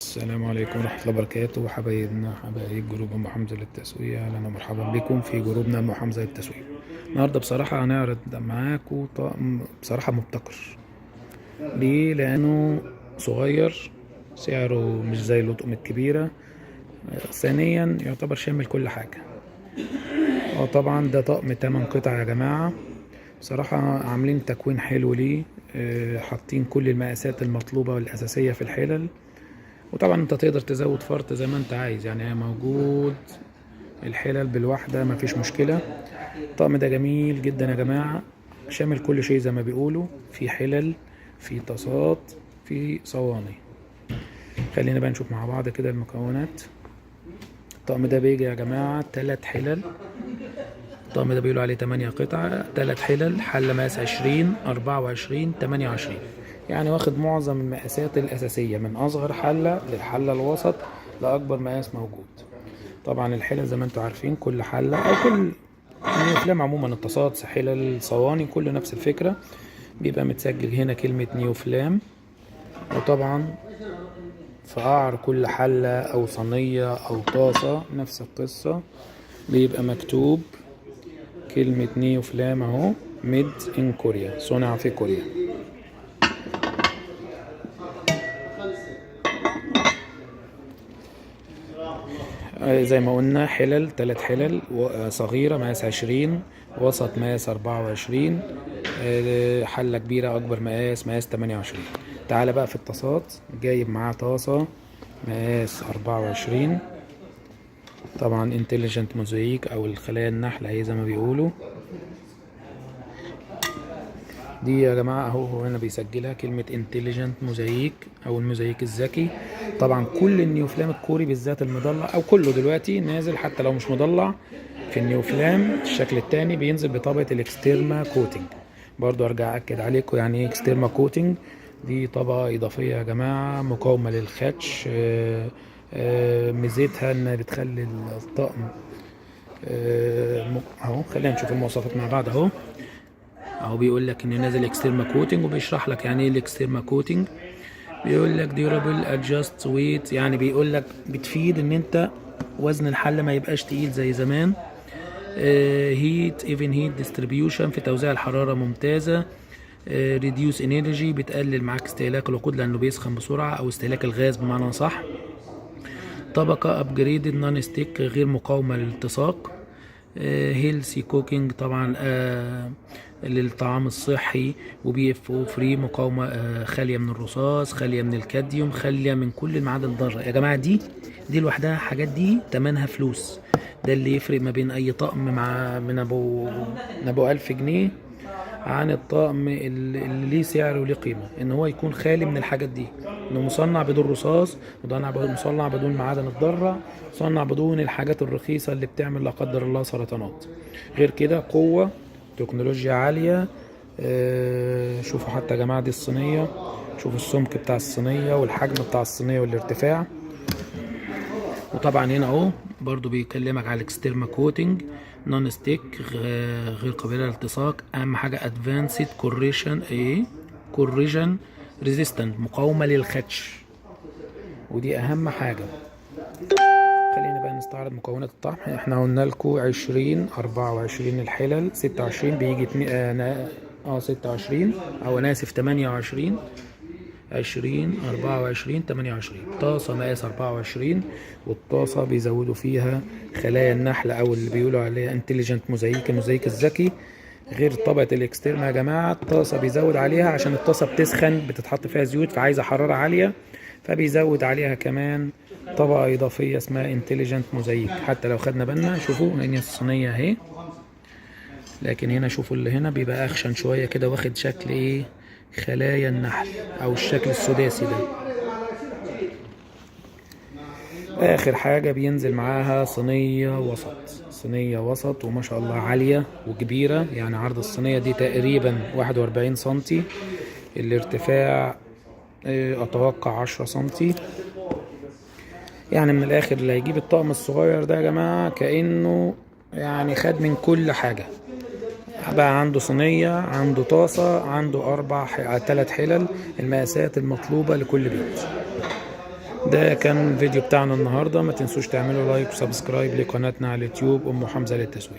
السلام عليكم ورحمة الله وبركاته. حبايبنا حبايب جروب أم حمزة للتسويق، أهلا ومرحبا بكم في جروبنا أم حمزة للتسويق. النهاردة بصراحة هنعرض معاكم طقم بصراحة مبتكر. ليه؟ لأنه صغير، سعره مش زي الأطقم الكبيرة، ثانيا يعتبر شامل كل حاجة. طبعا ده طقم 8 قطع يا جماعة. بصراحة عاملين تكوين حلو ليه، حاطين كل المقاسات المطلوبة والأساسية في الحلل، وطبعا انت تقدر تزود فرط زي ما انت عايز، يعني موجود الحلل بالواحدة مفيش مشكلة. الطقم ده جميل جدا يا جماعة، شامل كل شيء زي ما بيقولوا، في حلل، في طاسات، في صواني. خلينا بقى نشوف مع بعض كده المكونات. الطقم ده بيجي يا جماعة 3 حلل، الطقم ده بيقولوا عليه 8 قطعة، 3 حلل، حلة مقاس 20، 24، 28، يعني واخد معظم المقاسات الأساسية من أصغر حلة للحلة الوسط لأكبر مقاس موجود. طبعا الحلل زي ما انتوا عارفين كل حلة أو كل نيوفلام عموما، الطاسات، حلل، صواني، كله نفس الفكرة، بيبقى متسجل هنا كلمة نيوفلام. وطبعا في قعر كل حلة أو صينية أو طاسة نفس القصة، بيبقى مكتوب كلمة نيوفلام أهو، made in Korea، صنع في كوريا. زي ما قلنا حلل، 3 حلل، صغيرة مقاس 20، وسط مقاس 24، حلة كبيرة أكبر مقاس، مقاس 28. تعالى بقى في الطاسات، جايب معاه طاسة مقاس 24، طبعا intelligent mosaic أو الخلايا النحل اهي زي ما بيقولوا. دي يا جماعة اهو هو هنا بيسجلها كلمة intelligent mosaic او الموزايك الذكي. طبعا كل النيوفلام الكوري بالذات المضلع او كله دلوقتي نازل، حتى لو مش مضلع في النيوفلام الشكل التاني بينزل بطبقة ال Exterma coating. برضو ارجع اكد عليكم يعني ايه Exterma coating، دي طبقة اضافية يا جماعة مقاومة للخدش، ميزتها انها بتخلي الطقم، اهو خلينا نشوف المواصفات مع بعض اهو. اهو بيقول لك ان نازل Exterma coating، وبيشرح لك يعني ايه ال Exterma coating. بيقول لك durable adjust weight، يعني بيقول لك بتفيد ان انت وزن الحله ما يبقاش تقيل زي زمان. heat even heat distribution، في توزيع الحراره ممتازه. reduce energy، بتقلل معاك استهلاك الوقود لانه بيسخن بسرعه، او استهلاك الغاز بمعنى صح. طبقه upgraded non-stick، غير مقاومه للالتصاق. healthy cooking، طبعا للطعام الصحي، و PFO free، مقاومه خاليه من الرصاص، خاليه من الكاديوم، خاليه من كل المعادن الضاره. يا جماعه دي لوحدها حاجات دي تمنها فلوس. ده اللي يفرق ما بين اي طقم مع من ابو 1000 جنيه عن الطقم اللي ليه سعر وليه قيمه، ان هو يكون خالي من الحاجات دي، انه مصنع بدون رصاص، مصنع بدون معادن الضاره، مصنع بدون الحاجات الرخيصه اللي بتعمل لا قدر الله سرطانات. غير كده قوه، تكنولوجيا عاليه. شوفوا حتى يا جماعه دي الصينيه، شوفوا السمك بتاع الصينيه والحجم بتاع الصينيه والارتفاع. وطبعا هنا اهو برضو بيكلمك على ال Exterma coating، non-stick، غير قابله للالتصاق، اهم حاجه advanced corrosion، ايه corrosion resistant، مقاومه للخدش، ودي اهم حاجه. خلينا بقى نستعرض مكونات الطقم. احنا قلنا لكم 20، 24 الحلل، 26 بيجي اتنين، 26 او انا اسف 28، 20، 24، 28. طاسة مقاس 24، والطاسة بيزودوا فيها خلايا النحل أو اللي بيقولوا عليها intelligent mosaic، الموزايك الذكي. غير طبقة ال Exterma يا جماعة، الطاسة بيزود عليها عشان الطاسة بتسخن، بتتحط فيها زيوت، فعايزة حرارة عالية، فبيزود عليها كمان طبقة إضافية اسمها intelligent mosaic. حتى لو خدنا بالنا شوفوا هنا الصينية اهي، لكن هنا شوفوا اللي هنا بيبقى أخشن شوية كده، واخد شكل ايه، خلايا النحل او الشكل السداسي ده. اخر حاجة بينزل معاها صينية وسط، صينية وسط وما شاء الله عالية وكبيرة، يعني عرض الصينية دي تقريبا 41 سنتي، الارتفاع اتوقع 10 سنتي. يعني من الاخر اللي هيجيب الطقم الصغير ده يا جماعة كأنه يعني خد من كل حاجة، بقى عنده صينية، عنده طاسة، عنده 3 حلل، المقاسات المطلوبة لكل بيت. ده كان الفيديو بتاعنا النهارده. ما تنسوش تعملوا like و subscribe لقناتنا على اليوتيوب ام حمزة للتسويق.